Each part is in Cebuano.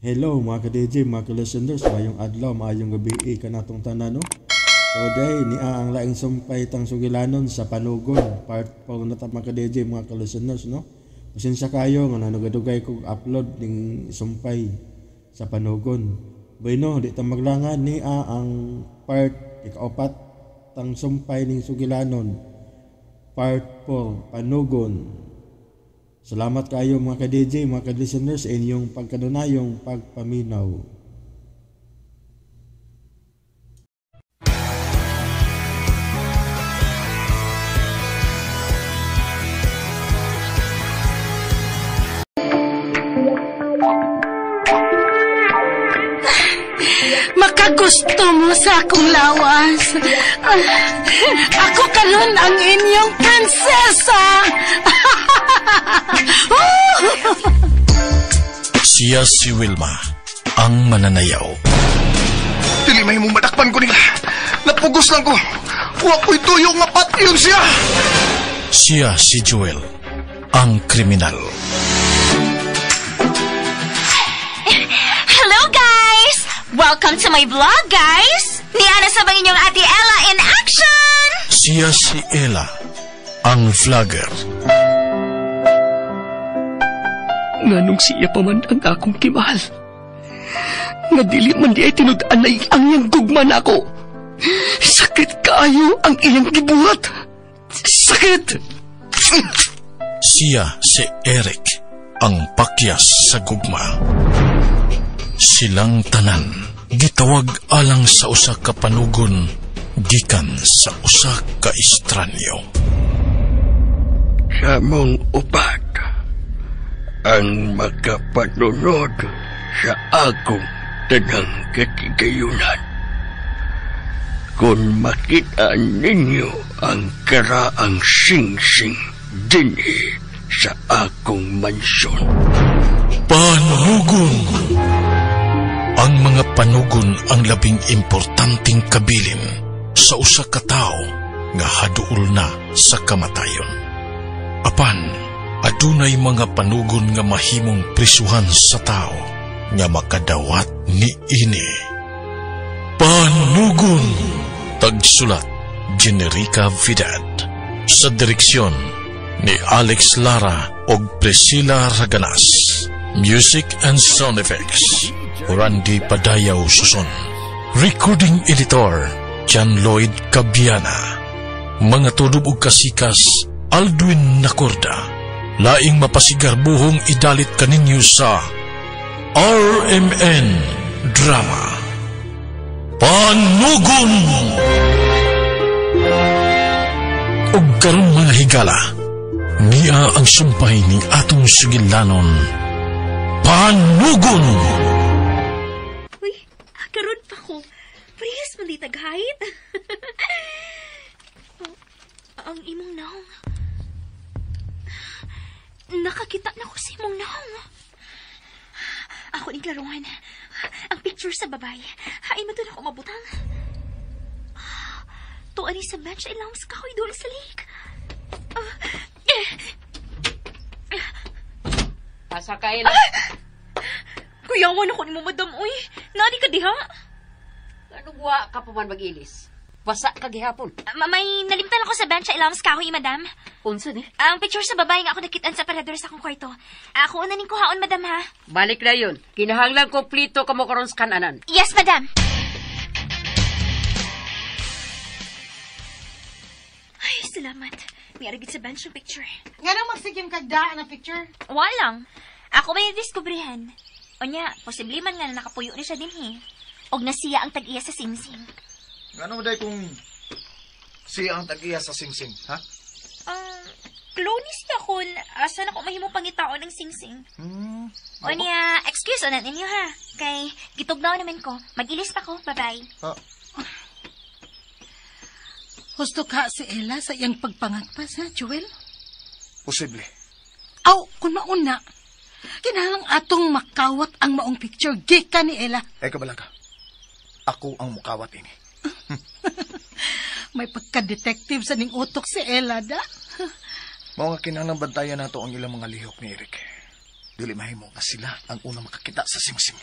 Hello mga ka-DJ, mga ka-listeners, maayong adlaw, maayong gabi kanatong tanan, no? So day niya ang laing sumpay tang sugilanon sa panugon, part 4 na ta mga ka-DJ, mga ka-listeners, no? Pasensya kayo nga nanugadugay kog upload ning sumpay sa panugon. Bueno, di ta maglangan, niya ang part ikaapat tang sumpay ning sugilanon, part 4, panugon. Salamat kayo mga ka-DJ, mga ka-listeners sa inyong pagkanunayong pagpaminaw. Makagusto mo sa akong lawas. Ako karon ang inyong prinsesa. Siya si Wilma, ang mananayaw. Dili may mong madakpan ko nila. Napugos lang ko. Wa ko'y tuyo nga patyon siya. Siya si Joel, ang kriminal. Hello guys! Welcome to my vlog, guys! Niana sa bang inyong Ate Ella in action! Siya si Ella, ang vlogger. Nganong siya pa man ang akong kimahal. Nga dili man di ay tinud-anay ang iyang gugma nako. Sakit kaayo ang iyang gibuhat. Sakit! Siya si Eric, ang pakyas sa gugma. Silang tanan, gitawag alang sa usa ka panugon, gikan sa usa ka estranyo. Sa mong upat, ang makapanunod sa akong tanang katigayunan. Kung makita ninyo ang karaang singsing dinhi sa akong mansyon. Panugon! Ang mga panugon ang labing importanteng kabilin sa usa ka tawo nga haduol na sa kamatayon. Apan, adunay mga panugon nga mahimong prisuhan sa tao nga makadawat ni ini. Panugon! Tagsulat, Generica Vidad. Sa direksyon ni Alex Lara og Priscilla Raganas. Music and sound effects, Randy Padayaw Suson. Recording editor, John Lloyd Cabiana. Mga tudob og kasikas, Aldwin Nacorda. Laing mapasigarbuhong idalit kaninyo sa RMN Drama Panugon! Og karon mga higala, niya ang sumpay ni atong sugilanon, Panugon! Uy, karon pa ko. Parehas man di taghayit. Ang imong naong. Nakakita na ko sa imong naong. Ako ni klaruhan. Ang picture sa babae. Hain mo doon ako mabutang. Tuan ni sa bench ay lams kahoy doon sa lake. Asa ka, Ella? Kuyawan ako ni mo, madam, uy. Nani ka diha? Anong wa ka pa man mag-ilis? Basa ka gihapon. May nalimtan ako sa bench sa ilams kahoy, madam. Unsa ni? Ang picture sa babae nga ako nakitaan sa parador sa akong kwarto. Ako una ning kuhaon, madam, ha? Balik na yun. Kinahanglan kompleto ka mo karon sa kananan. Yes, madam. Ay, salamat. May arigid sa bench yung picture. Nga nang magsigim kagdaan ang picture? Walang. Ako may nadiskubrihan. O niya, posible man nga na nakapuyo ni siya din, he. Og nasiya ang tag-iya sa singsing. Ano mo day kung siya ang tag-iya sa singsing, ha? Clone siya kung asa na ko mahimo pangitaon ng singsing. O niya, excuse na ninyo ha. Kay gitugnaw naman ko. Mag-ilis pa ko. Bye-bye. Husto ka si Ella sa iyang pagpangagpas, ha, Joel? Posible. Aw, kung mauna, kinahanglang atong makawat ang maong picture gikan ni Ella. Ay, kabalaga. Ako ang mukawat ini. May pagka-detective sa ning utok si Ella, da? Mao nga kinahanglang bantayan nato ang ilang mga lihok ni Eric. Dili mahimo nga sila ang unang makakita sa singsing.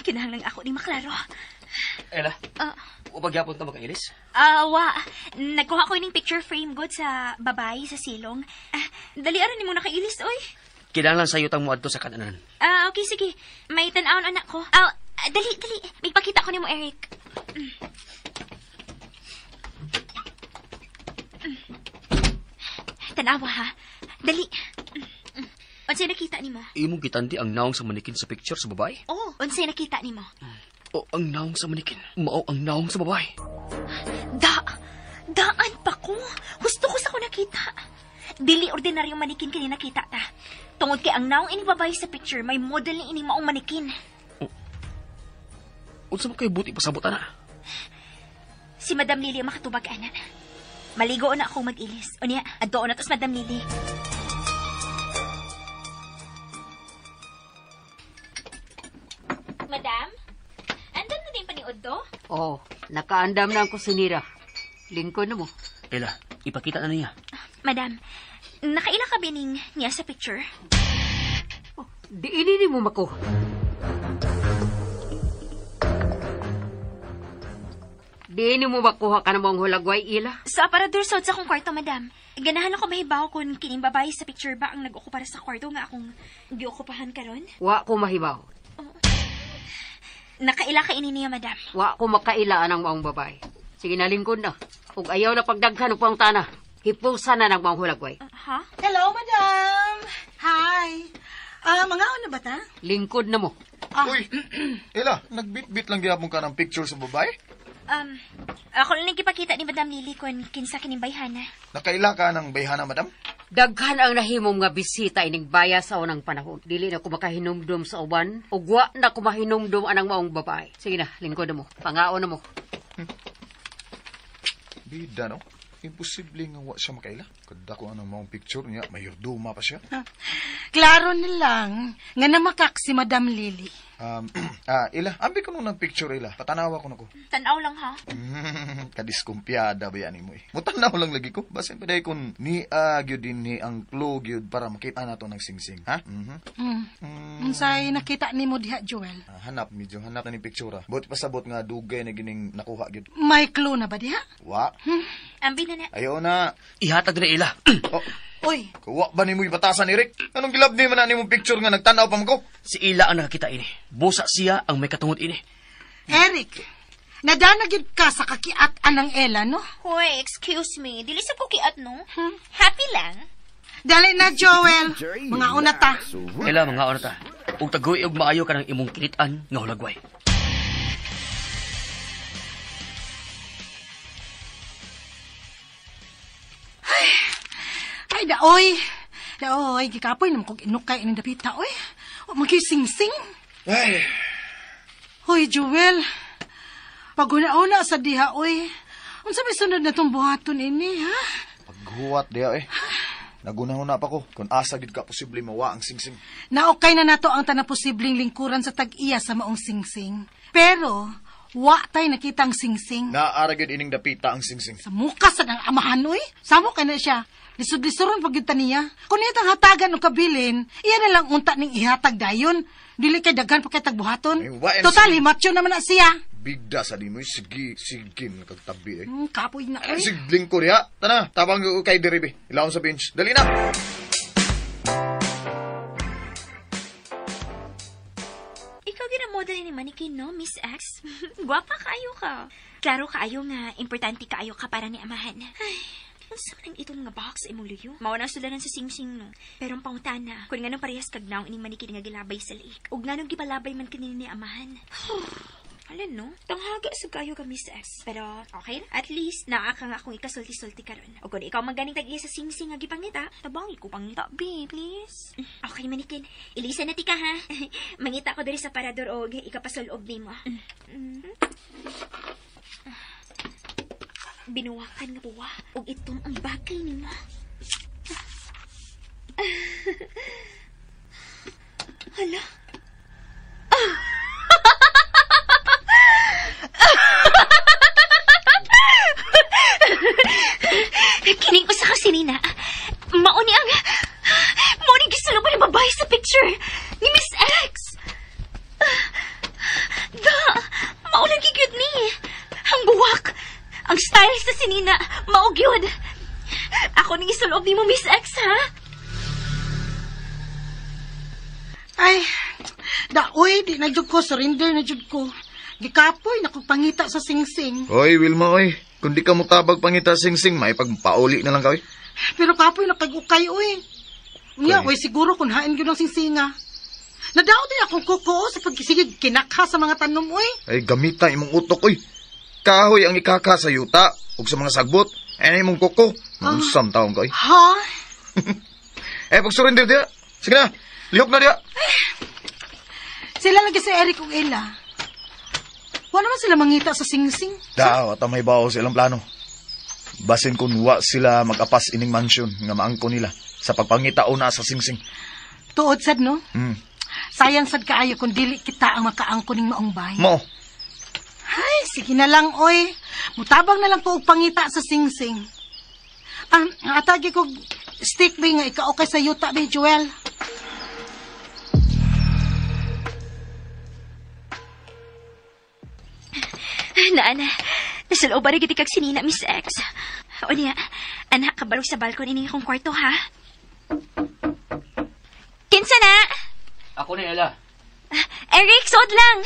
Kinahanglan ako ni maklaro. Ella, upagyapon ta makailis? Wa. Nagkuha ko ining picture frame good sa babae sa silong. Dali aron nimo nakailis, oy. Kinahanglan sayo tang moadto sa kananan. Okay, sige. May tan-awon anak ko. Dali, dali. May pakita ko nimo, Eric. Tanawa ha. Dali. Unsay nakita nimo? Imong gitandi ang naong sa manikin sa picture sa babae? Oh, unsay nakita nimo? O ang naong sa manikin, mao ang naong sa babae. Daan pa ko. Gusto ko sa ko nakita. Dili ordinaryong manikin kini nakita ta. Tungod kay ang naong ini babae sa picture, may model ni ini maong manikin. Unsa man kay buti pasabot ana? Si Madam Lily ang makatubag ana. Maligo na akong mag-ilis. Unya, adto na to sa Madam Lily. Madam, andam na din paniod to? Oh, nakaandam na ang kusinira. Lingkod na mo. Ella, ipakita na niya. Madam, nakaila ka bining niya sa picture? Oh, di ini mo mako. Di ini mo makuha ka namang hulagway, Ila. Sa aparador sa akong kwarto, madam. Ganahan ako mahibaw kung kining babae sa picture ba ang nag-okupara sa kwarto nga akong giokupahan karon. Wa ko mahibaw. Oh. Nakaila ka ini niya, madam. Wa ko makaila anang maong babae. Sige na, lingkod na. Ug ayaw na pagdaghan og pangtana. Hipusan na ng maong hulagway. Ha? Hello, madam. Hi. Mga ano ba ta? Lingkod na mo. Uy, Ella, nagbit-bit lang gyapon ka ng picture sa babae? Ako lang nagipakita ni Madam Lily kung kinsa kining bayhana. Nakaila ka ng bayhana, madam? Daghan ang nahimong nga bisita ining baya sa unang panahon. Dili na ko makahinumdum sa uban, ug wa na ko mahinumdum anang maong babae. Sige na, lingkod na mo. Pangaon na mo. Bida, no? Imposible nga wa siya makaila. Kadako ang maong picture niya, mayordoma pa siya. Klaro nilang nga namakak si Madam Lily. Ila, ambi ko nung ng picture, Ila. Patanawa ko na ko. Tanaw lang, ha? Kadiskumpiyada ba yan mo eh. Mutanaw lang lagi ko. Basin pa dahil kung niya gyud din ni ang clue gyud para makita na to ng singsing. Ha? Mm-hmm. Unsay nakita ni mo diha, Joel? Hanap, medyo hanap na ni picture. Buti pasabot nga dugay na gining nakuha gyud. May clue na ba diha? Wa. Ambi na na. Ayaw na. Ihatag na Ila. Oh. Uy. Kuwa ba ni mo ibatasan, Eric? Anong gilab ni man na ni mong picture nga nagtanaw pa mo ko? Si Ila ang nakakita ini. Busa siya ang may katungod ini. Eric, nadanagid ka sa kakiat anang Ella, no? Hoy, excuse me. Dili sa ko kiat, no? Happy lang. Dali na, Joel. Mga una ta. Ella, mga una ta. Ug tagoy og maayo ka ng imong kinitan nga hulagway. Ay, daoy. Daoy, gikapoy naman kong inukay ining dapita, oy. O, magkising-sing. Ay. Hoy, Joel. Paguna-una sa diha, oy. Unsa may sunod na tong buhaton ini, ha? Paghuwat diha, eh. Nagunahuna pa ko kung asa gid ka posible mawa ang singsing. Naukay na nato ang tanang posibleng lingkuran sa tag-iya sa maong singsing. Pero, wa tay nakita ang singsing. Naara gid ining dapita ang singsing. Sa muka sa ang amahan, oy. Samo kay na siya. Lisod-lisoron pag yun niya. Kung niya tang hatagan o kabilin, iya na lang unta ning ihatag dayon. Dili kay daghan pa kay tagbuhaton. Total, himatyo naman na siya. Bigda sa di mo, sige, sige, nakagtabi eh. Kapoy na eh. Sigling ko niya. Tana, tabang kay Deribe. Ilaon sa bench. Dali na! Ikaw ginamodel ni Manikin, no, Miss X? Gwapa kaayo ka. Klaro kaayo nga, importante kaayo ka para ni amahan. Ay, unsa man ang itong nga box imong luyo? Mao na sularan sa singsing, no. Pero ang pangutana, kung nganong parehas kag naong ining manikin nga gilabay sa liik, ug nganong gipalabay man kanini ni amahan. Ala, no? Tanghaga sa kayo ka, Miss X. Pero, okay na. At least, naa ka nga akong ikasulti-sulti karon. O kung ikaw maganing tag-iya sa singsing nga gipangita, tabangi ko pangita, be, please. Okay, manikin. Ilisa na ti ka, ha? Mangita ko diri sa parador og ikapasulob nimo. Binuwakan nga buwa og itom ang bagay nimo. Hala. Kining usa ka sinina, mao gyud. Ako ning isulob nimo, Miss X, ha? Ay, daoy, di na jud ko, surrender na jud ko. Gikapoy na kong pangita sa singsing. Oy, Wilma, oy. Kung di ka mutabag pangita singsing, may pagpauli na lang ka, oy. Pero kapoy na kag-ukay, oy. Unya, oy, siguro kung hain gyud ang singsinga. Nadaot din akong kuko sa pagkisigig kinakha sa mga tanom, oy. Ay, gamita imong utok, oy. Kahoy ang ikaka sa yuta ug sa mga sagbot. Ay, imong kuko. Mausam taong ka, oy. Ha? Eh, pag-surrender diya. Sige na, lihok na diya. Sila lagi sa Eric ug Ella. Wala naman sila mangita sa singsing. Daw, at may bawo sa ilang plano. Basin kung wa sila mag-apas ining mansion nga maangko nila sa pagpangita una sa singsing. Tuod sad, no? Sayang sad kaayo kung dili kita ang makaangko ning maong bay. Mo. Ay, sige na lang, oy. Mutabang na lang ko og pangita sa singsing. Atagi ko stick bi nga ikaw okay sa yuta bi, Joel. Naana, nasulob ba rin kag sinina, Miss X? O niya, anak, kabalog sa balkon ini akong kwarto, ha? Kinsa na? Ako ni Ella. Eric, sod lang!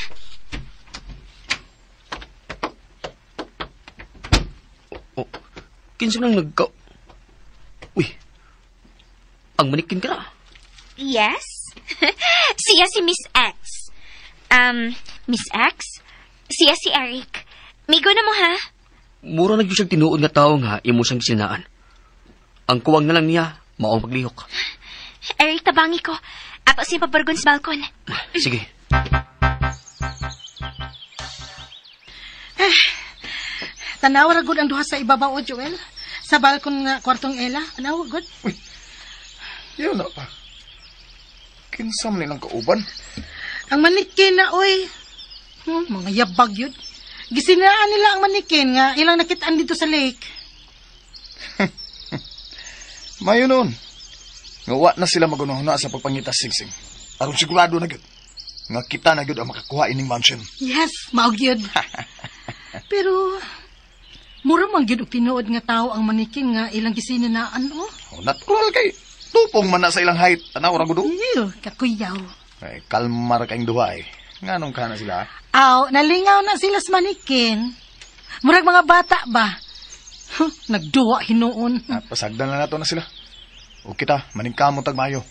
Oh, kinsa nang nagka... Uy, ang manikin ka na. Yes? Siya si Miss X. Miss X? Siya si Eric. Migo na mo, ha? Mura na siyang tinuod nga tao nga imo siyang sinaan. Ang kuwang na lang niya, maong paglihok. Eric, tabangi ko. Ato siya pabargon sa balkon. Sige. Eh, tanawa ra gud ang duha sa ibabaw, o Joel. Sa balkon nga kwartong Ella. Tanawa gud. Uy, yun na pa. Kinsam nilang kauban. Ang manikin na, oy. Mga yabag yun. Gisinaan nila ang manikin nga ilang nakitaan dito sa lake. Mayo noon. Nga wa na sila magunahuna sa pagpangita singsing. Aron sigurado na gyud nga kita na gyud ang makakuha ining mansion. Yes, mao gyud. Pero mura man gyud og tinuod nga tawo ang manikin nga ilang gisinaan, oh. Oh, natural kay tupong man na sa ilang height. Tanaw ra gud. Ew, kakuyaw. Ay, kalma ra kayong duha eh. Nganong kana sila? Aw, nalingaw na sila sa manikin. Murag mga bata ba? Huh, nagduwa hinuon. Pasagdan na nato na sila. O kita, maningkamot tag mayo.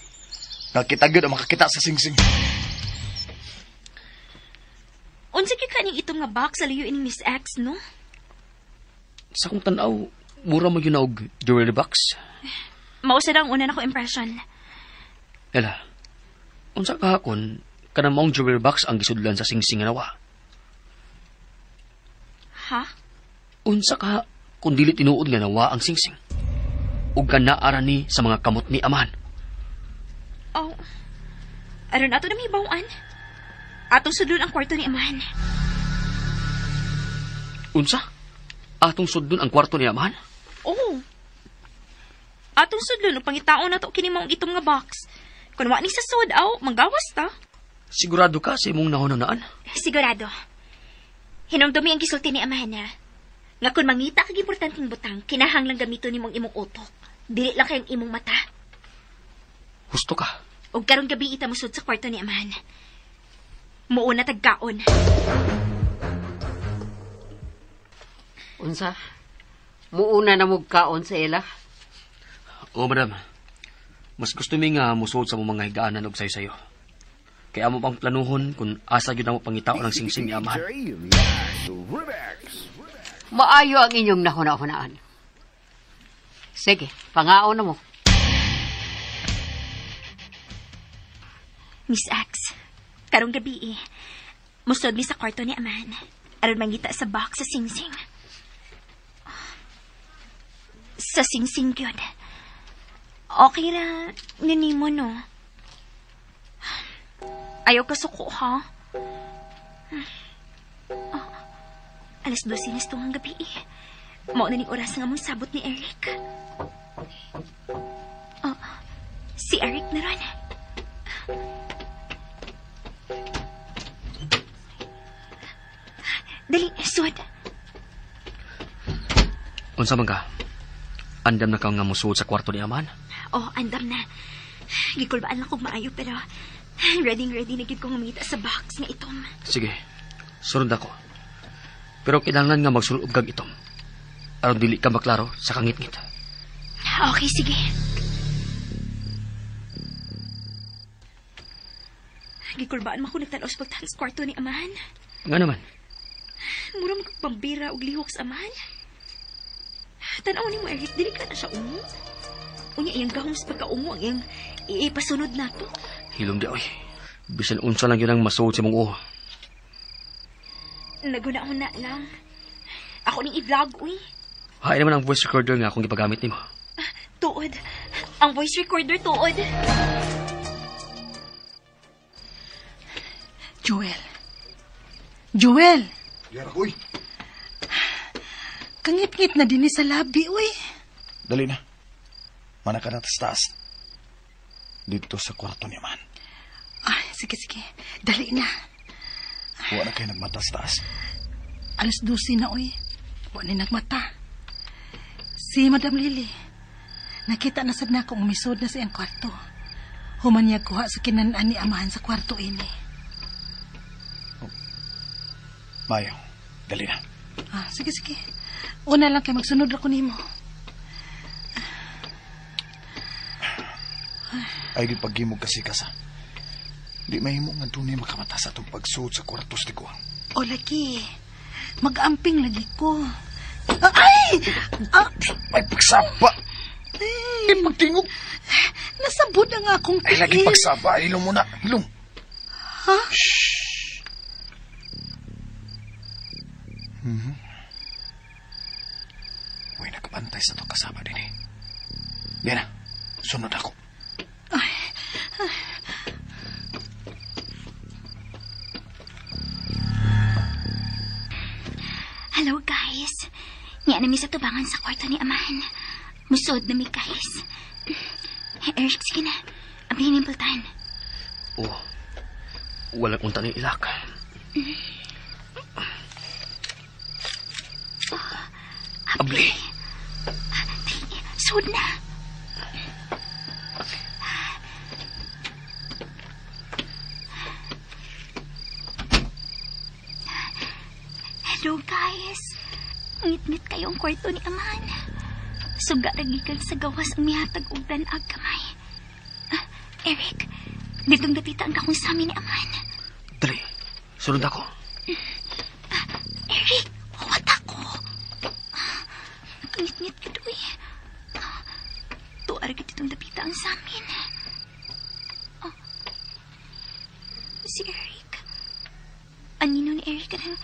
Nga kita gyud ang makakita sa singsing. Unsa gyud kaning itom nga box sa luyo ining Miss X, no? Sa akong tan-aw, mura man gyud na og jewelry box. Mao sad ang una nako impression. Ella, unsa kahakon kanang maong jewelry box ang gisudlan sa singsing nga nawa? Ha? Unsa ka kung dili tinuod nga nawa ang singsing? Ug kanaara ni sa mga kamot ni amahan. Oh. Aron ato na may bawaan. Atong sudlon ang kwarto ni amahan. Unsa? Atong sudlon ang kwarto ni amahan? Oo. Atong sudlon ug pangitaon nato kini maong itom nga box. Kun wa ni sa sud aw, manggawas ta. Sigurado ka sa imong nahunahunaan? Sigurado. Hinumdumi ang gisulti ni amahan na. Nga kung mangita kag importanteng butang, kinahanglang gamiton nimong imong utok. Dili lang kayong imong mata. Husto ka. Og karong gabi ita mosud sa kwarto ni amahan. Muuna tagkaon. Unsa? Muuna na mugkaon sa ila? Oo, madam. Mas gusto mi nga musuod sa mong mga higaanan og sayo-sayo. Kaya amo pang planuhon kung asa gyud namo pangitaon ang singsing ni amahan. Maayo ang inyong nahuna-hunaan. Sige, pangaon na mo. Miss X, karong gabi eh. Musod mi sa kwarto ni amahan. Aron mangita sa box sa singsing. Sa singsing gyud. Okay ra nini mo, no? Ayaw ka suko, ha? Oh, 12:00 na tungang gabi eh. Mao na ning oras nga mong sabot ni Eric. Oh, si Eric na ron. Dali, sud. Unsa man ka? Andam na ka nga musuod sa kwarto ni Aman? Oh, andam na. Gikulbaan lang kog maayo pero ready na gid ko nga mangita sa box nga itom. Sige. Sunod ako. Pero kinahanglan nga magsulob kag itom. Aron dili ka maklaro sa kangitngit. Okay, sige. Gikulbaan man ko nagtan-aw sa pagtahan sa kwarto ni Aman. Nga naman. Mura magpambira og lihok sa Aman. Tan-aw nimo, Eric, dili ka na siya ungo. Unya iyang gahom sa pagkaungo ang iyang ipasunod nato. Hilom di oy. Bisan unsa lang yun ang masuod sa mong uho. Naguna-una lang. Ako ning i-vlog, uy. Hain naman ang voice recorder nga akong gipagamit nimo. Tuod. Ang voice recorder, tuod. Joel. Joel! Yara, uy. Kangit-ngit na din sa labi, uy. Dali na. Mana ka na taas. Dito sa kwarto ni Man. Ay, sige, sige. Dali na. Wa na kayo nagmata sa taas. 12:00 na, uy. Wa ni nagmata. Si Madam Lily. Nakita na sad na akong umisod na sa iyang kwarto. Human niya kuha sa kinan-an ni amahan sa kwarto ini. Oh. Mayo, dali na. Ah, sige, sige. Una lang kay magsunod ako nimo. Ay, paghimog kasi kasa. Di mahimo nga dunay makamata sa atong pagsuod sa kwarto sa tiguang. O lagi, mag-amping lagi ko. Ay! Ah! Ay, pagsaba! Ay, pagtingog! Nasabot ang akong tiil. Ay, lagi pagsaba. Hilong muna. Hilong. Ha? Shhh. Mm-hmm. Uy, nakabantay sa itong kasama din eh. Diyan na, sunod ako. Ay. Ay. Hello, guys. Niya na mi sa tubangan sa kwarto ni Amahan. Musod na mi, guys. Eric, sige na. Ablihin yung pultahan. Oh, walang unta ng ilak. Oh, abli. Sud na. Hello, guys. Ngit-ngit kayong kwarto ni Aman. Suga ragikan sa gawas ang mihatag og dan-ag kamay. Eric, ditong dapita ang kakong sa amin ni Aman. Dali, sunod ako. Eric, huwat ako. Ngit-ngit ka doy. Tuar ka ditong dapita ang sa amin. Oh, si Eric. Anino ni Eric ang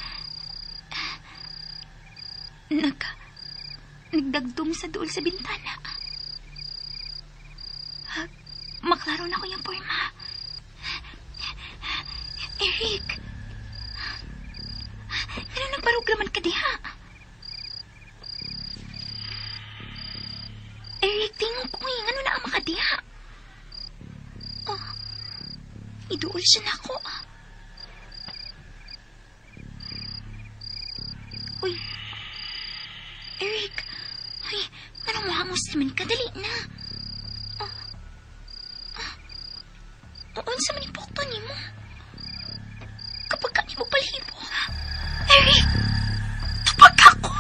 nagdagdom sa duol sa bintana. Maklaro na ko yung forma. Eric! Ano nagbarog raman ka diha? Eric, tingog ko eh. Ano na ang makadiha? Oh, iduol siya na ako. Uy! Eric! Ay, anong muhangos naman ka? Dali na. Oh. Ah. Unsa man ipokto nimo? Kapag ka nimo palhibo. Eric! Tupag ako!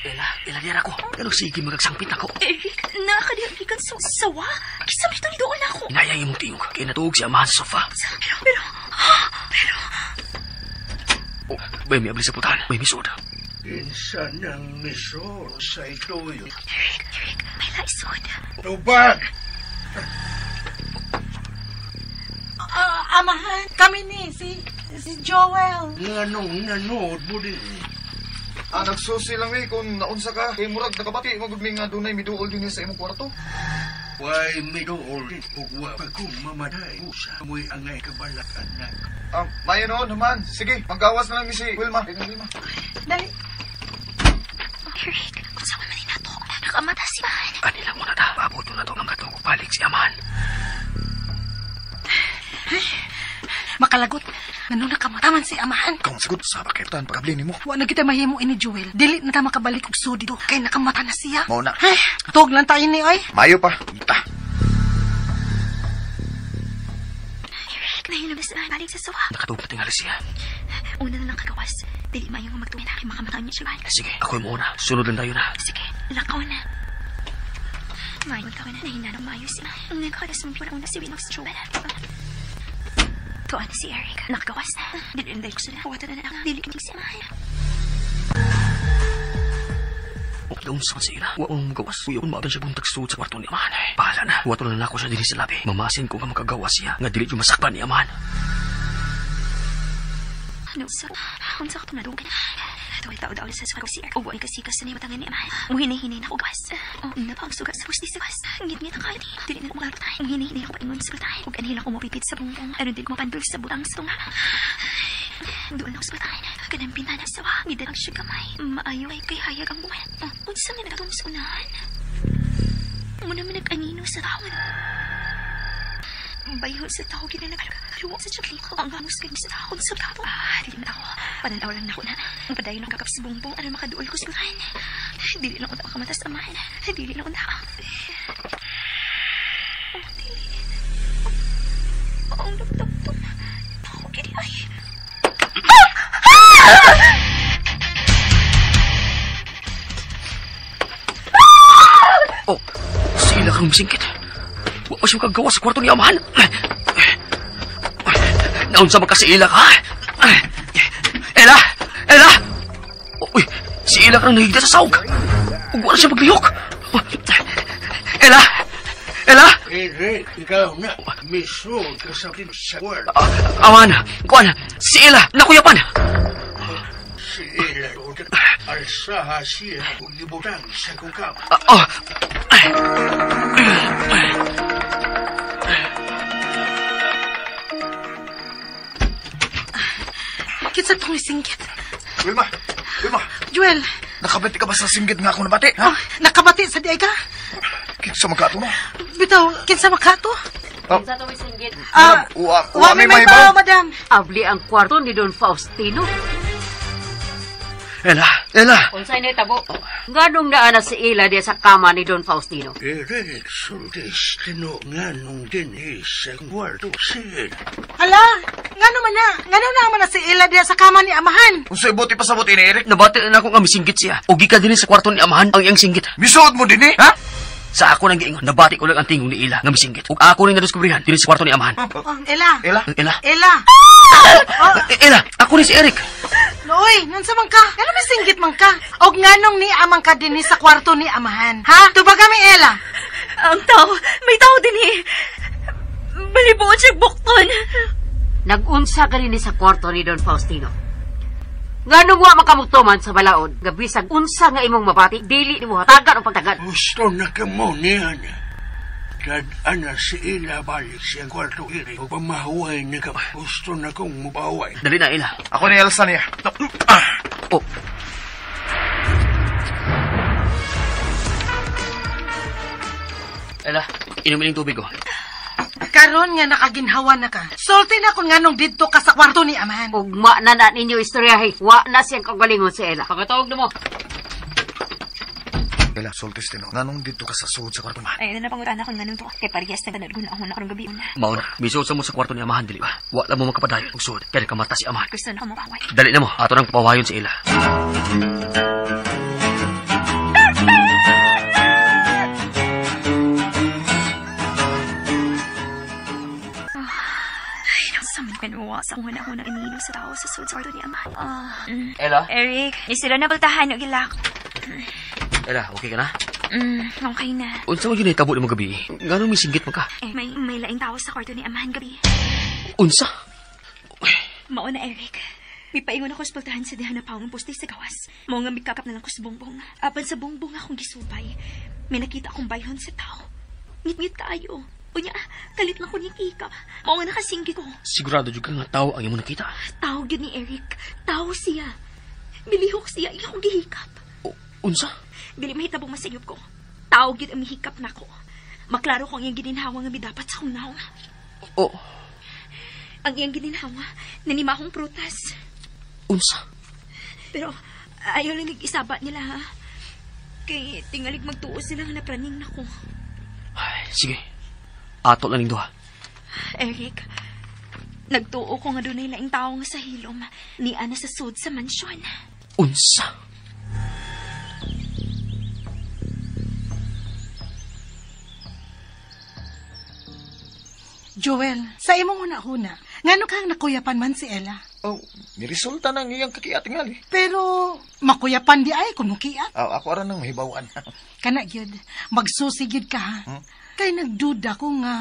Ella, Ella, diyan ako. Pero sige, magagsangpit ako. Eric, nakakadihagikan sa sawa. Kisam ito ni doon ako. Inayang imong tingog. Kaya natuog si amahan sa sofa. Pero... Oh, may miabli sa putahan. May misod. Insa ng misod sa ituyo. Eric, Eric, may laisod. Tubag! Amahan, kami ni, si Joel. Nganong nanood mo din? Nagsusi lang eh kung naunsa ka. Kay murag nakabati, magudmi nga dunay miduol din sa imong kwarto. Way miduol din, ug wa pa kong mamatay. Usa mo'y angay kabalak, anak. Mayo noon, naman. Sige, manggawas na lang ni si Wilma. Wilma. Dali. Eric, unsa man ni nato? Nakamata si Man. Ani lang muna ta. Paabot na to ang katong balik si Aman. Ay, makalagot. Ngano nakamataman si amahan. Kung siguro sa pakitan pagkabli nimo. Wa na kita mahimo ini Joel. Dili na ta makabalik og sud dito kay nakamata na siya. Mao na. Ay, tug lang tayo ni oy. Mayo pa. Ta. Eric, nahilom na sa balik sa suwa. Nakatug na tingali siya. Una na lang kagawas. Dili mayo nga magtuwin na kay makamata niya siya. Sige, ako yung muna. Sunod lang tayo na. Sige, lakaw na. Mayo ka na. Nahinanong mayo siya. Nagkakas mong una si Winox Joel. Tuwa na si Eric. Nakagawas na. Dili na dahil ko sila. Wata na na. Dili kinig siya. Doon sa sila. Wa akong magawas. Uy, akong maaban siya buntag suod sa kwarto ni Amahan. Bahala na. Wato na ako siya din sa labi. Mamasin ko nga makagawa siya. Nga dili yung masakpan ni Amahan. Ano sa... Unsa ka tumadugin? Tuway tao-daw sa suwag si Eric. Uwa ikasikas na matangan ni Amahan. Muhinay-hinay na ako gawas. Napang sugat sa pusti sa gawas. Ngit-ngit ang kayo. Dili na ako makarutay. Muhinay-hinay ako paingon sa pultay. Ug anhin ako mapipit sa bungbong. Ano din mapandul sa butang sa tunga. Doon ako sa pultay. Kanang bintana sa wa. Midalag siya gamay. Maayo ay kay hayag ang buwan. Unsa nga nagatong sa unahan? Muna man nag-anino sa tawon. Bayho sa tao ginanagalaga. Sa tiyakli ko. Ang gamos kayo sa tao. Sa tao. Dili na ako. Pananaw lang na ako na. Ang padayon ng kakap sa bumbong. Ano makaduol ko sa ulan. Dili lang ko tao kamatas amahan. Dili lang ko tao. Oh, dili. Oh, ang dap-dap-dap. Tao gini ay. Oh, sila kang misingkit. Wa pa siya kagawa sa kwarto ni Amahan. Naunsa man ka si Ila ka? Ella! Ella! Uy, si Ella ka nang nahigda sa sawg. Ug wala siya maglihok. Ella! Ella! Eric, ikaw na. Misud ka sa sa kwarto. Aman, kuan, si Ella, nakuyapan. Si Ella, alsaha siya kung ibutang sa kong kama. Oh. Kinsa tong singgit? Wilma! Wilma! Joel! Nakabati ka ba sa singgit nga akong nabati? Ha? Oh, nakabati sa di ay ka? Kinsa magkato na? Bitaw, kinsa magkato? Oh. Kinsa tong singgit? Wa may mahibaw, madam. Abli ang kwarto ni Don Faustino. Ella! Ella! Unsay ni tabo? Nganong naa na si Ella diya sa kama ni Don Faustino? Eric, sultis, tino nga nung dinhi sa kwarto si Ella. Ala, ngano man na? Ngano na man na si Ella diya sa kama ni Amahan? Unsay buti pa sa buti ni Eric? Nabati na ako nga misinggit siya. O gikan dinhi sa kwarto ni Amahan ang iyang singgit. Misuod mo dinhi, ha? Sa ako nang giingon, nabati ko lang ang tingog ni Ella nga misinggit. Ug ako ning nadiskubrihan dinhi sa kwarto ni Amahan. Oh, Ella. Ella. Ella. Ella. Oh. Ella, ako ni si Eric. Nooy, nansa man ka? Ngano misinggit man ka? Og nganong ni amang ka dinhi sa kwarto ni Amahan? Ha? Tubag kami, Ella. Ang tao, may tao dinhi. Balibuot siya bukton. Nagunsa ka rin sa kwarto ni Don Faustino. Ngano mo makamugtuman sa balaod, nga bisag unsa nga imong mabati, dili nimo hatagan o pagtagad. Gusto na ka mo niya na. Kad-ana si Ella balik siyang kwarto, Eric. O pamahuay na ka. Gusto na kong mubaway. Dali na, Ella. Ako ni Elsa niya. Oh. Ella, inumin yung tubig ko. Karon nga nakaginhawa na ka. Sulti na kung nganong didto ka sa kwarto ni Amahan. Ugma na na ninyo istoryahe. Wa na siyang kagalingon si Ella. Pagkatawag na mo. Ella, sultis din. Nganong dito ka sa suod sa kwarto, ma? Ay, na napangutana ko nganong to. Kay parehas na ganod na ako na karong gabi una. Mauna, misuod sa mo sa kwarto ni Amahan, dili ba? Wa lang mo makapadayon og suod. Kaya nakamata si Amahan. Gusto na ako mapaway. Dali na mo. Ato nang papawayon si Ella. Sa kung ako nang inilo sa tao sa suod sa kwarto ni Amahan. Ella? Eric, isira na baltahan o gilak. Ella, okay ka na? Okay na. Unsa man yun ay tabo ni mo gabi? Nganong misinggit man ka? Eh, may laing tao sa kwarto ni Amahan gabi. Unsa? Mao na, Eric. Mipaingon ako sa pultahan sa diha na pawang poste sa gawas. Mao nga mikakap na lang ko sa bongbong. Apan sa bongbong akong gisubay. May nakita akong bayhon sa tao. Ngit-ngit kaayo. Unya, kalit lang ko niyang hikap. Mao nga nakasinggit ko. Sigurado jud ka nga tao ang imong nakita. Tao gyud ni Eric. Tao siya. Milihok siya iya akong gihikap. Unsa? Dili mahitabong masayop ko. Tao gyud ang mihikap nako. Maklaro ko ang iyang gininhawa nga midapat sa akong naong. Oh. Ang iyang gininhawa, nanimahong prutas. Unsa? Pero ayaw lang nag-isaba nila, ha? Kay tingalig magtuo sila nga napraning na ko. Ay, sige. Ato lang ning duha. Eric, nagtuo ko nga dunay laing tawo nga sa hilom ni ana sa sud sa mansyon. Unsa? Joel, sa imong huna-huna, ngano kang nakuyapan man si Ella? Oh, niresulta na ang iyang kakiatingal eh. Pero makuyapan di ay kung mukiat. Oh, ako aran nang mahibawan. Kana gyud, magsusi gyud ka ha. Kay nagduda ko nga...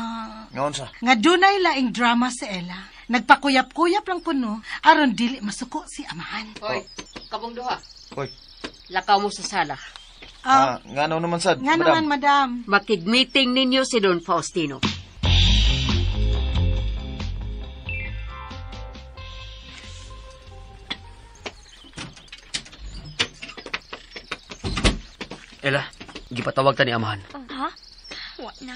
Ngaon sa? Nga dunay laing drama si Ella. Nagpakuyap-kuyap lang kuno, aron dili masuko si amahan. Hoy, kabong duha. Hoy. Lakaw mo sa sala. Ngano naman sad, madam? Ngano man, madam? Makig-meeting ninyo si Don Faustino. Ella, gipatawag ta ni amahan. Ha? Wa na.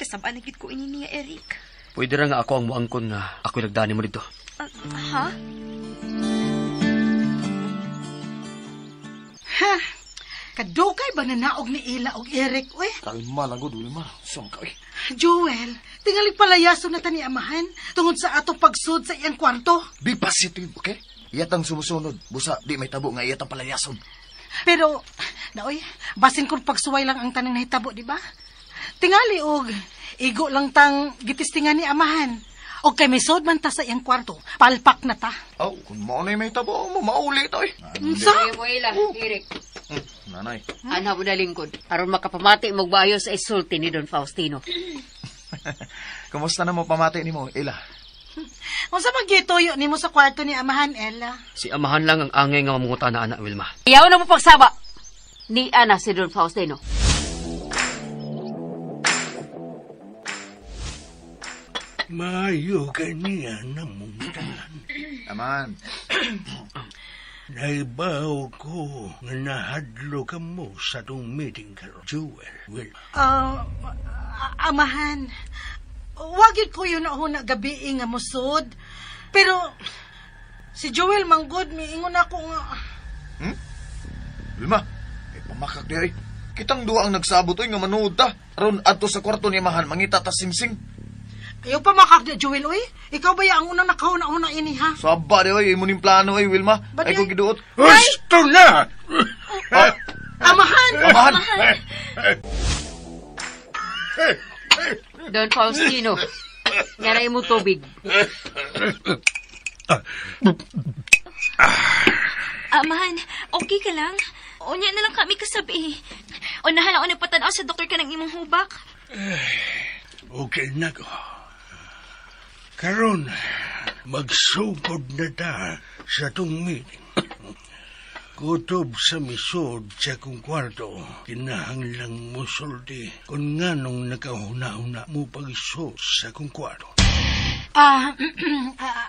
Kasabaan na gid ko ini niya, Eric. Pwede ra nga ako ang muangkon nga ako'y nagdani mo dito. Ha? Ha? Kadugay ba nanaog ni Ella og Eric, uy? Kalma lang gud, Wilma. Saan ka, uy? Joel, tingali palayaso na ta ni amahan tungod sa atong pagsud sa iyang kwarto. Be positive, okay? Iyatang sumusunod. Busa, di may tabo nga iyatang palayason. Pero, naoy, basin kung pagsuway lang ang tanang nahitabo, di ba? Tingali og igo lang tang gitistingan ni amahan. Og kay may sod man ta sa iyang kwarto, palpak na ta. Oh, kung mao na may tabo, mo mauli ta, oy. Unsa? Ella, Eric. Nanay. Anha mo na lingkod. Aron makapamati magbayo sa isulti ni Don Faustino. Kumusta na mo pamati nimo, Ella? Unsa man gituyo nimo sa kwarto ni amahan, Ella? Si amahan lang ang angay nga mamunguta na anak, Wilma. Iyaw na mo pagsaba. Ni ana si Don Faustino. Maayo kaniya na mong tanan. Aman. Naibaw ko nga nahadlo ka mo sa tong meeting karon, Joel. Wilma. Amahan, wagid ko yun ako na gabi nga musod. Pero si Joel manggod, miingon ako nga. Wilma, pamakak di ay. Kitang duha ang nagsabot oy nga manuod ta. Aron adto sa kwarto ni amahan mangita ta singsing. Ayaw pa makak di, Joel oy. Ikaw ba ya ang unang nakahuna-una ini ha? Saba di oy, imo ning plano oy, Wilma. Ba't ay ko giduot. Gusto na! Amahan! Amahan! Don Faustino, nga na imo tubig. Amahan, okay ka lang? Unya na lang kami kasabi. Unahan ako nagpatanaw sa doktor ka ng imong hubak. Okay na ko. Karon, magsugod na ta sa tong meeting. Kutob sa misod sa kong kwarto, kinahanglang musulti kung nganong nakahuna-huna mo pagsod sa kong kwarto.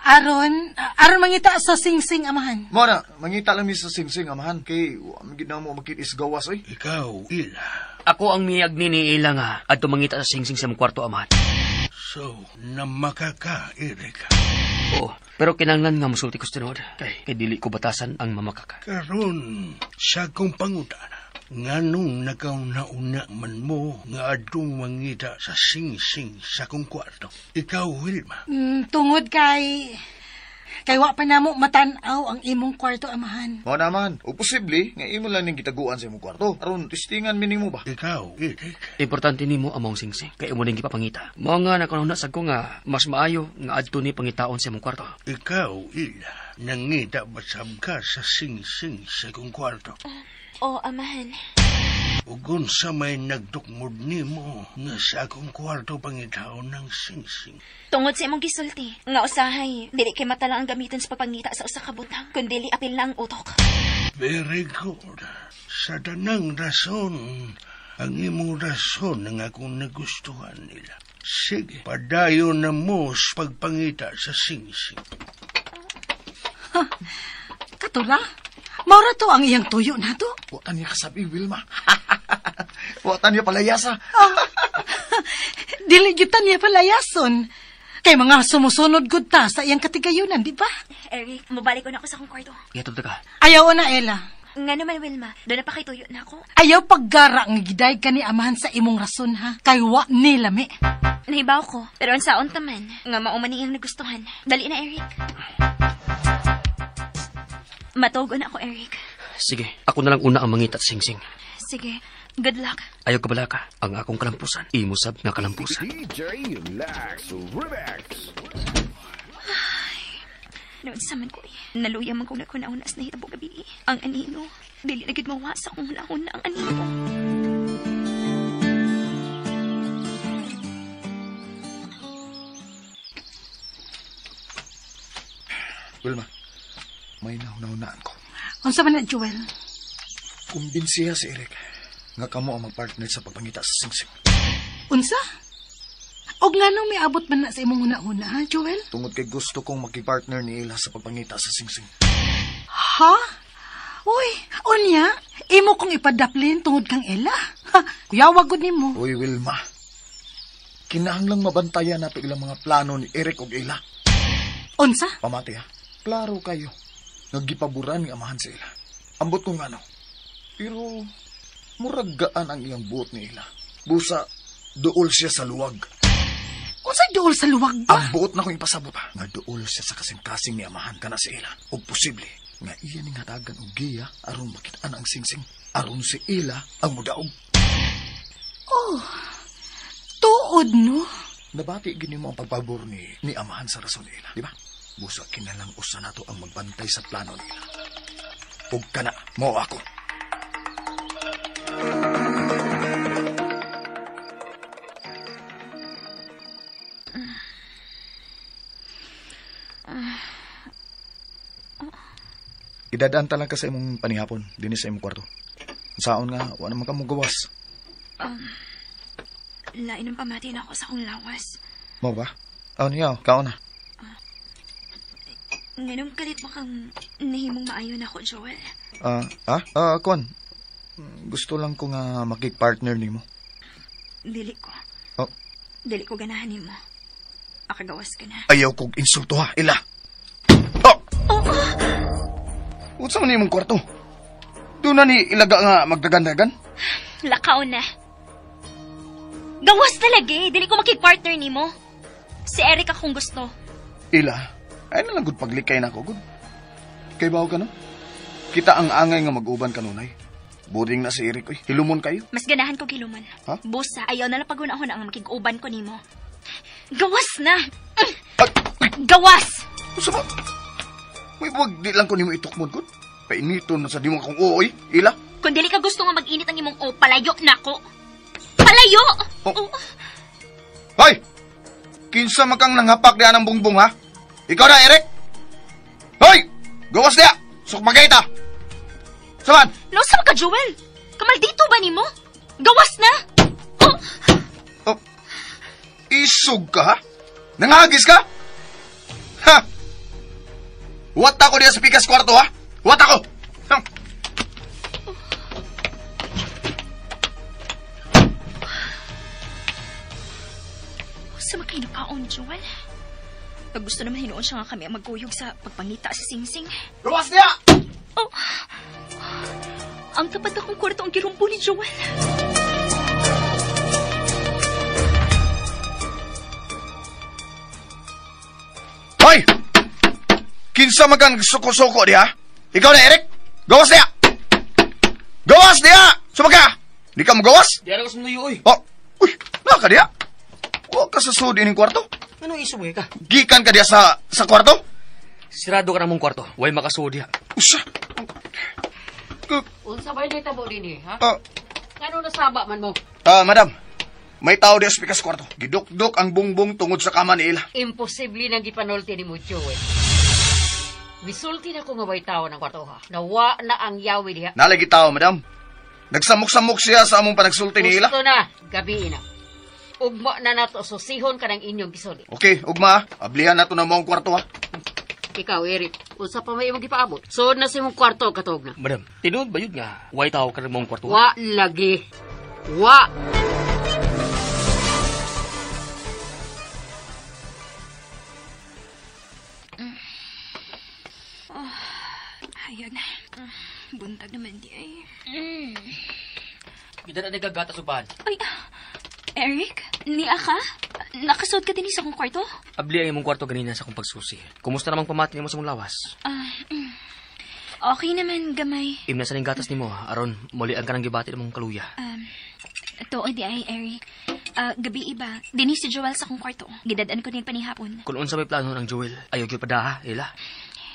Aron mangita sa singsing, amahan. Mo na, mangita lang mi sa singsing, amahan. Kay, gid na mo makit isgawas, oy. Ikaw, Ila. Ako ang miyag ni Ila nga, adto mangita sa singsing sa mong kwarto, amahan. So, namakaka, Eric. Oo, pero kinanglan nga musulti ko sa tinuod. Kay dili ko batasan ang mamakaka. Karon, sa akong pangutana, nganong nakauna-una man mo nga adtong mangita sa singsing sa akong kwarto. Ikaw, Wilma. Tungod kay wa pa namo matan-aw ang imong kwarto, amahan. Mao naman, o posible nga imo lang ning gitaguan sa imong kwarto. Aron testingan mi nimo ba? Ikaw, Eric. Importante nimo among singsing kay imo ning gipapangita. Mao nga nakanuna sad ko nga mas maayo nga adto ni pangitaon sa imong kwarto. Ikaw, Ila, nangita basab ka sa singsing sa akong kwarto. O, amahan. Ugon sa may nagdukmod nimo nga sa akong kwarto pangitaon ng singsing. Tungod sa imong gisulti, nga usahay, dili kay mata lang ang gamiton sa pagpangita sa usa ka butang, kundi apil na ang utok. Very good. Sa tanang rason, ang imong rason ang akong nagustuhan nila. Sige, padayon na mo sa pagpangita sa singsing. Katula, maura to ang iyang tuyo na to. Wa niya kasabi, Wilma. Wa niya palayasa. Dili gyud ta niya palayason. Kay mga sumusunod gud ta sa iyang katigayunan, di ba? Eric, mabalik ko na ako sa akong kwarto. Ihatod ka. Ayaw na, Ella. Nga naman, Wilma. Doon na pa kay tuyo na ako. Ayaw paggara nga giday ka ni amahan sa imong rason, ha? Kay wa ni lami. Nahibaw ko. Pero ang saon taman, nga mao man iyang nagustuhan. Dali na, Eric. Matuog na ako, Eric. Sige, ako na lang una ang mangita at singsing. Sige, good luck. Ayaw ka bala ka, ang akong kalampusan. Imo sab nga kalampusan. DJ Lax Remix. Noon sa man ko eh. Naluya man kong nagkunaunas na hitabo gabi. Ang anino. Dili na gid mawa sa akong hulahon na ang anino. Wilma, may nahunahunaan ko. Unsa man na, Joel? Kumbinsiya si Eric nga kamo ang magpartner sa pagpangita sa singsing. Unsa? Og nganong miabot man na sa imong huna-huna, ha, Joel? Tungod kay gusto kong makipartner ni Ella sa pagpangita sa singsing. Ha? Uy, unya, imo kong ipadaplin tungod kang Ella. Ha, kuyawa gud nimo. Uy, Wilma. Kinahanglang mabantayan nato ilang mga plano ni Eric ug Ella. Unsa? Pamati ha. Klaro kayo. Naggipaboran ni amahan sa ila. Ambot kong ano. Pero murag gaan ang iyang buot ni Ella. Busa, duol siya sa luwag. Unsay duol sa luwag ba? Ang buot na kong ipasabot ha. Nga duol siya sa kasing-kasing ni amahan kana si Ella. O posible nga iya ning hatagan og giya aron makit-an ang singsing. Aron si Ella ang mudaog. Oh, tuod no? Nabati gini mo ang pagpabor ni amahan sa rason ni Ella, di ba? Busa kinalang usa nato ang magbantay sa plano nila. Ug kana mo ako. Idadaan ta lang ka sa imong panihapon dinhi sa imong kwarto. Saon nga wa naman ka mo gawas. Lain ang pamati na ako sa akong lawas. Mo ba? Aw niya, kaon na. Nganong kalit mo kang nahimong maayo na ako, Joel? Kuan. Gusto lang ko nga makik-partner nimo. Dili ko. Oh. Dili ko ganahan nimo. Akagawas ka na. Ayaw kog insulto ha, Ella. Oh! Oh! Unsa man imong kwarto? Doon na ni ilaga nga magdagan-dagan? Lakaw na. Gawas talaga eh. Dili ko makik-partner nimo. Si Eric akong gusto. Ella, ay na lang gud paglikay na ako, gud. Kay bawo ka no? Kita ang angay nga mag-uban kanunay. Boring na si Eric, oy. Hilumon kayo. Mas ganahan ko hiluman. Ha? Busa, ayaw na lang pagunahon ang makig-uban ko nimo. Gawas na! Gawas! Usa ba? May buwag di lang ko nimo itukmod, gud. Painiton na sa di mo akong ooy, Ila. Kung dili ka gusto nga mag-init ang imong o, palayo na ko. Palayo! Oh. Hoy! Kinsa man kang nanghapak diyan ang bungbong, ha? Ikaw na, Eric! Hoy! Gawas niya! Sukmagay ta! Saman! Nausa ka, Joel! Kamaldito ba nimo? Gawas na! Oh! Oh. Isog ka, ha? Nangagis ka? Ha! Wat ako diya sa pikas kwarto, ha? Wat ako! Ha? Sa makainukaon, Joel? Pag gusto naman hinuon siya nga kami ang magkuyog sa pagpangita sa singsing. Gawas niya! Oh! Ang tapat akong kwarto ang girumpo ni Joel. Hoy! Kinsa man kang suko-suko diha? Ikaw na, Eric! Gawas niya! Gawas niya! Sumaka! Di ka mo gawas? Di ara ka sumuyo, oy. Oh! Uy! Naka diha? Wa ka sa sud ining kwarto? Anong isugay ka? Gikan ka diha sa kwarto? Sirado ka na mong kwarto. Way makasud diha. Usa! Unsa ba yung tabo din eh, ha? Ngano nasaba man mo? Madam, may tao diha sa pikas kwarto. Gidukduk ang bungbong tungod sa kama ni Ella. Imposible nang gipanulti ni mo, Joel. Misulti na ko nga way tao ng kwarto, ha? Nawa na ang yawi diha. Nalagi tao, madam. Nagsamok-samok siya sa among panagsulti ni Ella. Gusto na, gabi na. Ugma na nato, susihon ka ng inyong gisuli. Okay, ugma. Ablihan nato na mo ang kwarto, ha? Ikaw, Eric, unsa pa may imong gipaabot? Sud na sa imong kwarto katog na. Madam, tinuod ba yun nga? Way tao ka ng mong kwarto? Wa lagi. Wa. buntag naman di ay. Gidala na gagata subahan. Ay, Eric, niya ka? Nakasuot ka din sa akong kwarto? Abli ang imong kwarto ganina sa akong pagsusi. Kumusta namang pamati nimo sa mong lawas? Okay naman, gamay. Imna sa ning gatas nimo, aron muli ang kanang gibati ng mong kaluya. Tuod di ay, Eric. Gabi iba, dinhi si Joel sa akong kwarto. Gidad-an ko din panihapon. Kung unsa may plano ng Joel, ayaw gyud padaha, ila.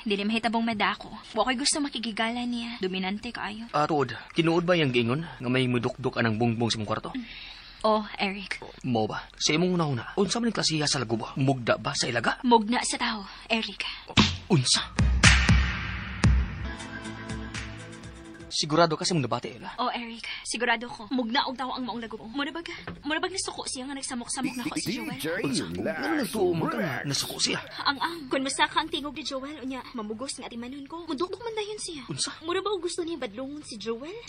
Dili mahitabong madako. Wa ko'y gusto makigigala niya. Dominante kaayo. Tuod, tinuod ba yang giingon nga may mudukduk anang bungbong sa imong kwarto? Oh, Eric. Mo ba? Sa imong una-una, unsa man ang klasiha sa lagubo? Mugda ba sa ilaga? Mugna sa tao, Eric. Unsa? Sigurado ka sa mong nabati, Ella? Oh, Eric. Sigurado ko. Mugna og tao ang maong lagubo. Muna bag nasuko siya nga nagsamok-samok na ko si Joel? Unsa? Ano nagtuo mo ka nasuko siya? Ang. Kung masaka ang tingog ni Joel, unya, mamugos nga atimanon ko. Mudukdok man dayon siya. Unsa? Mura ba og gusto niya badlongon si Joel?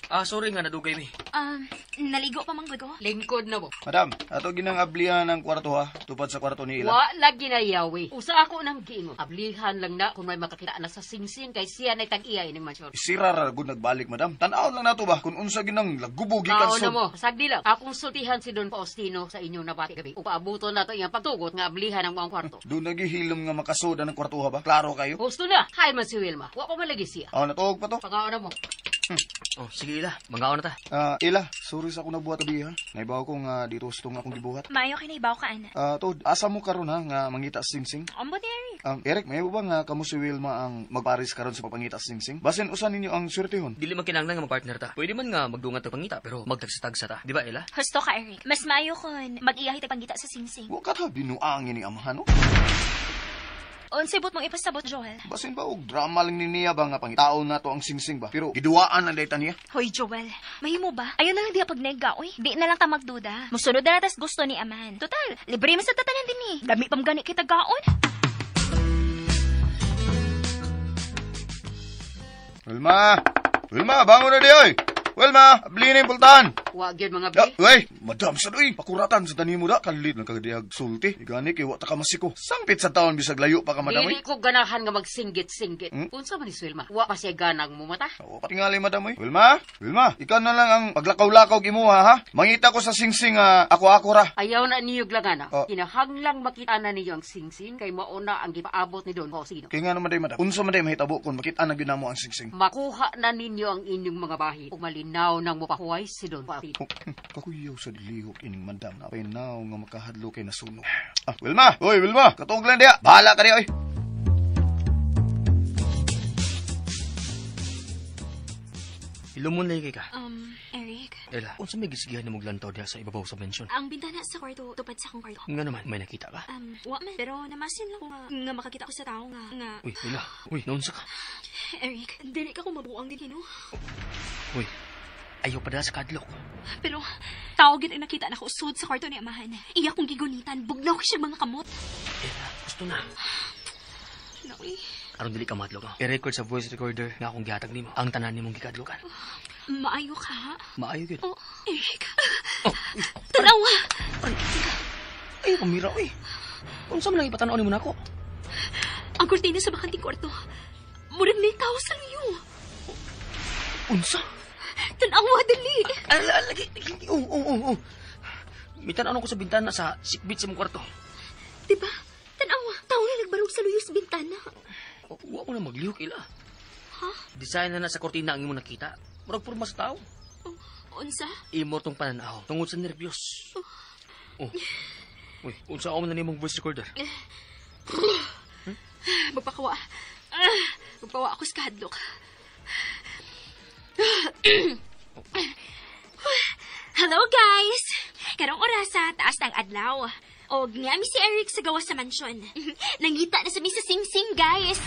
Sorry nga nadugay mi. Naligo pa mang bago? Lingkod na mo. Madam, ato ginang ablihan ang kwarto ha. Tupad sa kwarto ni Ila. Wa lagi na yawi. Usa ako nang giingon. Ablihan lang na kung may makakita na sa singsing kay siya na tag-iya ining mansyon. Sira ra gud nagbalik, madam. Tan-aw lang nato ba kung unsa ginang lagubo gikan Mao na mo. Sagdi lang. Akong sultihan si Don Faustino sa inyong nabati gabi. Upaabuton nato iyang pagtugot nga ablihan ang maong kwarto. Doon nagihilom nga makasoda ng kwarto ha ba? Klaro kayo? Gusto na. Hay man si Wilma. Wa pa man lagi siya. Oh, natuog pa to. Pangaon na mo. Oh, sige Ila, mangaon na ta. Ila, sorry sa akong nabuhat abi ha. Naibaw ko nga dito gusto nga akong gibuhat. Maayo kay naibaw ka ana. Tod, asa mo karon ha nga mangita sa singsing? Ambot ni Eric. Eric, may ba nga kamo si Wilma ang magparis karon sa pagpangita sa singsing? Basin usa ninyo ang swertehon. Dili man kinahanglan nga magpartner ta. Pwede man nga magdungan ta pangita pero magtagsa-tagsa ta, di ba Ila? Husto ka Eric. Mas maayo kon mag-iyahi ta pangita sa singsing. Wa ka ta binuangin ni amahan no? Unsay but mong ipasabot, Joel? Basin ba og drama lang ni niya ba nga pangitaon na to ang singsing ba? Pero giduwaan ang dayta niya. Hoy, Joel, mahimo ba? Ayaw na lang diya pagnega, oy. Di na lang ta magduda. Musunod na tas gusto ni Aman. Total, libre man sa tatanan din eh. Dami pam gani kita gaon. Wilma! Wilma, bangon na di, oy! Wilma, abli na yung pultahan! Wa gyud mga bi. Uy, madam sa doy, pakuratan sa tanimo da, kalit lang kagadiag sulti. Igani kay wa ta ka masiko. Sangpit sa taon bisag layo pa ka madam. Dili ko ganahan nga magsinggit-singgit. Unsa man ni Wilma? Wa pa siya ganang mumata. Wa patingali madam oy. Wilma, Wilma, ikaw na lang ang paglakaw-lakaw imuha ha. Mangita ko sa singsing ako-ako ra. Ayaw na niyo glangana. Oh. Kinahanglang makita na niyo ang singsing kay mao na ang gipaabot ni Don Faustino. Kay nga naman day madam. Unsa man day mahitabo kon makita na gyud namo ang singsing? Makuha na ninyo ang inyong mga bahi ug malinaw nang mopahuway si Don Faustino. Oh, kakuyaw sa lihok ining madam na pinaw nga makahadlo kay nasunog. Wilma! Oy, Wilma! Katuog lang diya! Bahala ka diya, oy! Ilumon lagi ka. Eric, Ella, unsa may gisigihan nimo lantaw diha sa ibabaw sa mansion? ang bintana sa kwarto, tupad sa akong kwarto. Nga naman, may nakita ka? Wa man. Pero namasin lang ko nga makakita ko sa tao nga. Uy, Ella, uy, naunsa ka? Eric, dili ka ko mabuang din, no? Uy, ayaw pa dala sa kadlok. Pero, tao gid ang nakita na ko usod sa kwarto ni Amahan. Iya kong gigunitan, bugnaw ko siya mga kamot. Ella, gusto na. Naoy. Aron dili ka madlok. I-record sa voice recorder nga akong gihatag nimo. Ang tanan nimong gikadlokan. Maayo ka, ha? Maayo gyud. Oh, Eric. Oh, Tanawa! Ay, pamira, uy. Unsa man lang ipatan-aw nimo nako? Ang kurtina sa bakanting kwarto. Murag may tao sa luyo. Unsa? Tanawa, dali! Lagi, lagi. Oh. May tan-aw ko sa bintana sa sikbit sa mong kwarto. Diba? Tanawa, tao na nagbarog sa luyo sa bintana. Oh, wa mo na maglihok, ila. Ha? Design na sa kurtina ang imo nakita. Murag purma sa tao. Oh, unsa? Imo tong pananaw. Tungod sa nervyos. Oh. Uy, unsa ako na nimong voice recorder? Magpakawa. Magpawa ako sa kahadlok. Hello guys! Karong orasa, taas ng adlaw. Og niami si Eric sa gawas sa mansyon. Nangita na sa mi sa sing-sing, guys!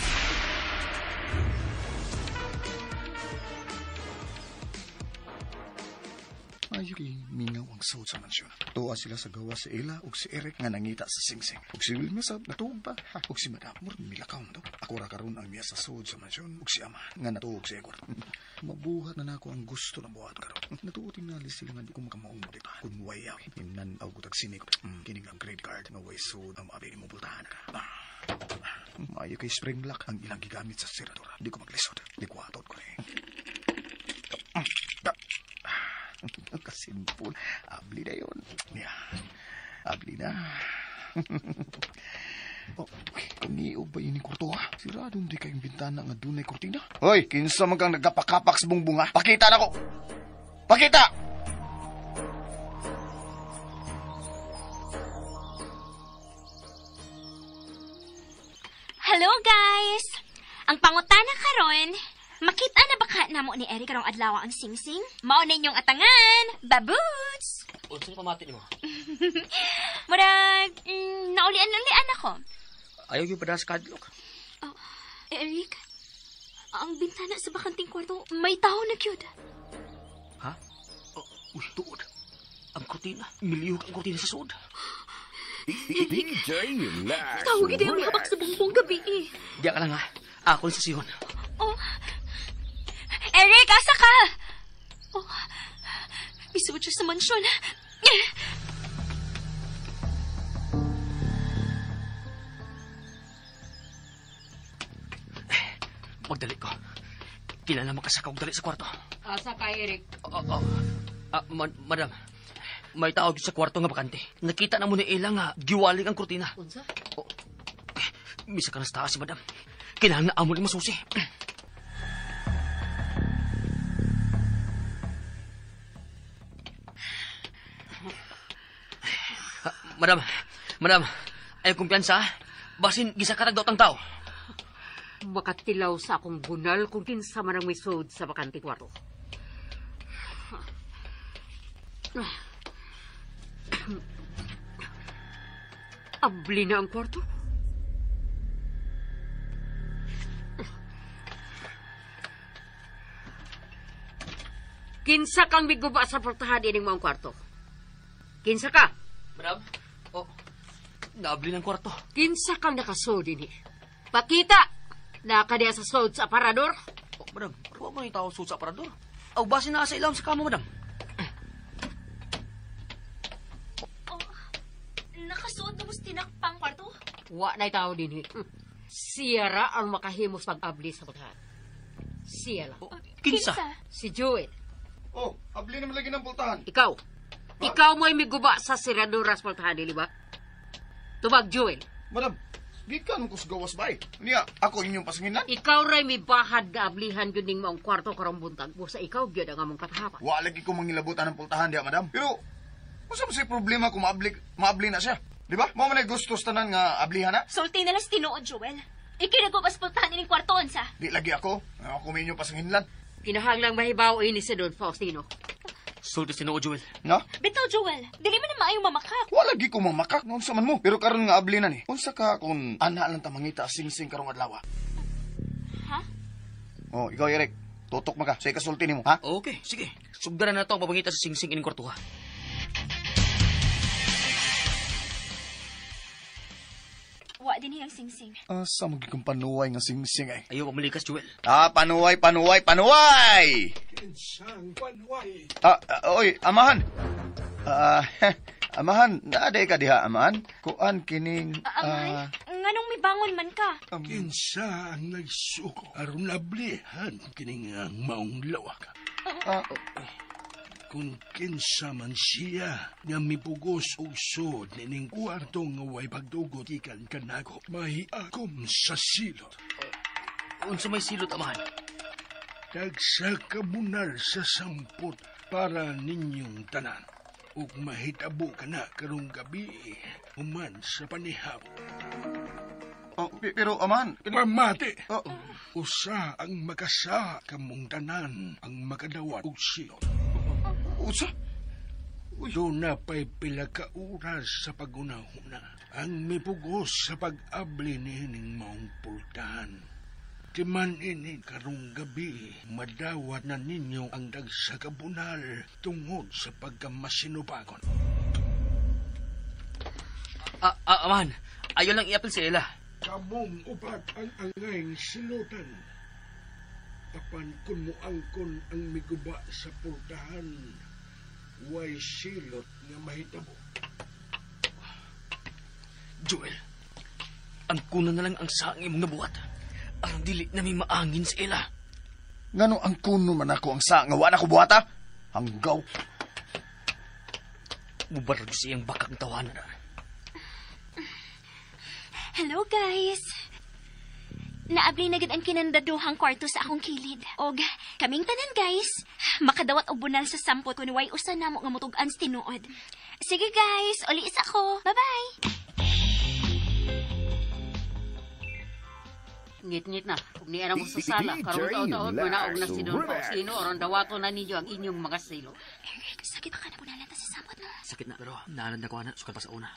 Ayo kay mingaw ang suot sa mansyon. Tuwa sila sa gawa si Ella ug si Eric nga nangita sa singsing. Ug si Wilma sab natuog pa. Ug si Madam murag milakaw to. Ako ra karon ang miya sa suod sa mansyon ug si Ama nga natuog sa kwarto. Mabuhat na nako ang gusto na buhat karon. Natuo tingali sila nga di ko makamaong mo dito. Kun way inan aw gutag sinik. Kining ang credit card nga way suod ang maabi mo bultahan ka. Maayo kay spring lock ang ilang gigamit sa siradura. Di ko maglisod. Likwatot ko ni. Kasimpol. Abli na yun. Yeah. Abli na. Oh, kung niog ba yun yung kwarto ha? Siradong di kayong bintana nga dunay kurtina. Hoy, kinsa man kang nagkapakapak sa bungbong ha? Pakita na ko! Pakita! Hello guys! Ang pangutana karon, makita na ba ka namo ni Eric karong adlaw ang singsing? Mao na inyong atangan! Baboots! Unsa pamati nimo? Murag, naulian-ulian ako. Ayaw yung padala sa kadlok. Oh, Eric, ang bintana sa bakanting kwarto, may tao na cute. Ha? Oh, uy, tuod. Ang kurtina. Miliyog ang kurtina sa suod. DJ Lex Tawag ito yung habak sa bumbong gabi eh. Diya ka lang ha. Ako sa sihon. Oh. Eric, asa ka? Oh. Isuod siya sa mansyon. Magdali ko. Kilala makasaka og dali sa kwarto. Asa ka, Eric? Madam, may tao sa kwarto nga bakante. Nakita na mo ni Ella nga giwaling ang kurtina. Unsa? Oh, misa ka na sa taas, madam. Kailangan na amo ni masusi. Madam, ay kumpiyansa. Basin gisakatag daw tang tao. Makatilaw sa akong bunal kung kinsa man ang misod sa bakante kwarto. Abli na ang kwarto. Kinsa kang miguba sa portahan ining maong kwarto? Kinsa ka? Madam, oh, naabli ng kwarto. Kinsa kang nakasod ini? Pakita! Nakadiya sa sod sa aparador? Oh, madam, ruwa mo yung tao sod sa aparador? Aw, base na sa ilam sa kama, madam. Oh, nakasuod na mo tinakpang kwarto? Wa na'y tao din. Siya ra ang makahimos pag-abli sa pagkahan. Siya lang. Oh, kinsa? Si Joel. Oh, abli naman lagi ng pultahan. Ikaw. Ha? Ikaw mo'y miguba sa siradura sa pultahan, di ba? Tubag, Joel. Madam, gikan ko sa gawas ba eh. Niya, ako inyong pasanginan. Ikaw ray may bahad na ablihan yun ning maong kwarto karong buntag. Busa ikaw gyud ang among katahapan. Wa lagi ko mangilabutan ng pultahan diya, madam. Pero, unsa man say problema kung maabli na siya? Di ba? Mao man ay gusto sa tanan nga ablihan na? Sulti na lang sa tinuod, Joel. Ikinagubas pultahan ining kwarto, unsa? Di lagi ako. Ako may inyong pasanginlan. Kinahanglang mahibaw ini si Don Faustino. Sulti si Joel. No? Bitaw, Joel. Dili man na maayong mamakak. Wala gi ko mamakak. Unsa man mo. Pero karon nga abli na ni. Unsa ka kung ana lang ta mangita singsing karong adlaw? Ha? Oh, ikaw Eric. Tutok man ka. Sa ikasulti nimo, ha? Okay, sige. Sugdaran na to ang pamangita sa singsing ining kwarto, ha? Wa din ang singsing. Asa mo gikong panuway nga singsing ay? Ayaw pamalikas, Joel. Ah, panuway, panuway, panuway! Kinsang panuway? Oy, amahan. Amahan, naaday ka diha, amahan. Kuan kining... Amahan, nganong mibangon man ka? Kinsa ang nagsuko aron ablihan kining ang maong lawak. Kung kinsa man siya nga mipugos og sud nining kwarto nga way pagdugot gikan kanako, mahiakom sa silot. Unsa may silot, amahan? Tagsa kabunal sa sampot para ninyong tanan. Ug mahitabo kana karong gabi human sa panihap. Oh, pero amahan, pamati. Oh. Usa ang makasa kamong tanan ang makadawat og silot. Usa? Doon na pa'y pila ka oras sa pagunahuna ang mipugos sa pag-abli niining maong pultahan. Timan ini karong gabi, madawat na ninyo ang dagsakabunal tungod sa pagkamasinubagon. Amahan, ayaw lang iapil si Ella. Kamong upat ang angayng sinutan. Apan kun moangkon ang miguba sa pultahan, way silot nga mahitabo. Joel, Ang kuno na lang ang saang imong nabuhat. Aron dili na mi maangin sa ila. Ngano ang kuno man ako ang sa nga wa na ko buhata? Hanggaw. Mubarag sa iyang bakang tawanan. Hello, guys. Naabli na gid ang kinandaduhang kwarto sa akong kilid. Og kaming tanan, guys, makadawat og bunal sa sampot kun way usa namo nga mutug-an sa tinuod. Sige, guys, uli isa ko. Bye-bye. Ngit-ngit na. Kung niya na mo sa sala, karon taon-taon manaog na si Don Faustino aron dawato na ninyo ang inyong mga silo. Eric, sakit ka na bunalan ta sa sampot, no? Sakit na, pero naanad na ko ana, sukad pa sa una.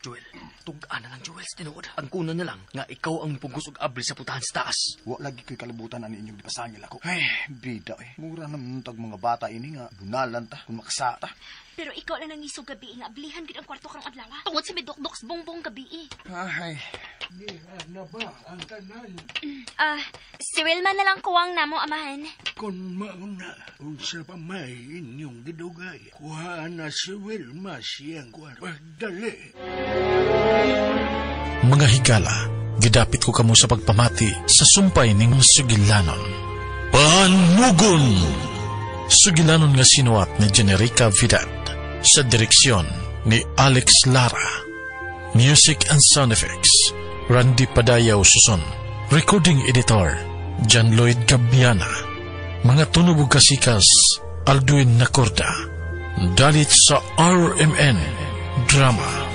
Joel, tug-an na lang, Joel, sa tinuod. Ang kuna na lang nga ikaw ang pugos og abli sa putahan sa taas. Wa lagi ko'y kalibutan ani inyong gipasangil ako. Ay, bida eh. Mura naman tag mga bata ini nga bunalan ta kung makasata. Pero ikaw lang nangisog gabi nga ablihan gid ang kwarto karong adlaw. Tungod sa midukdok sa bongbong gabi. Ay, Niya na ba ang tanan? Si Wilma na lang kuwang namo, amahan. Kung mauna, unsa pa may inyong gidugay, kuhaan na si Wilma siyang kwarto. Pagdali. Mga higala, gidapit ko kamo sa pagpamati sa sumpay ning sugilanon. Panugon! Sugilanon nga sinuat ni Generica Vidad sa direksyon ni Alex Lara. Music and sound effects, Randy Padayaw Suson. Recording editor, John Lloyd Gabiana. Mga tunog ug kasikas, Alduin Nacorda. Dalit sa RMN Drama.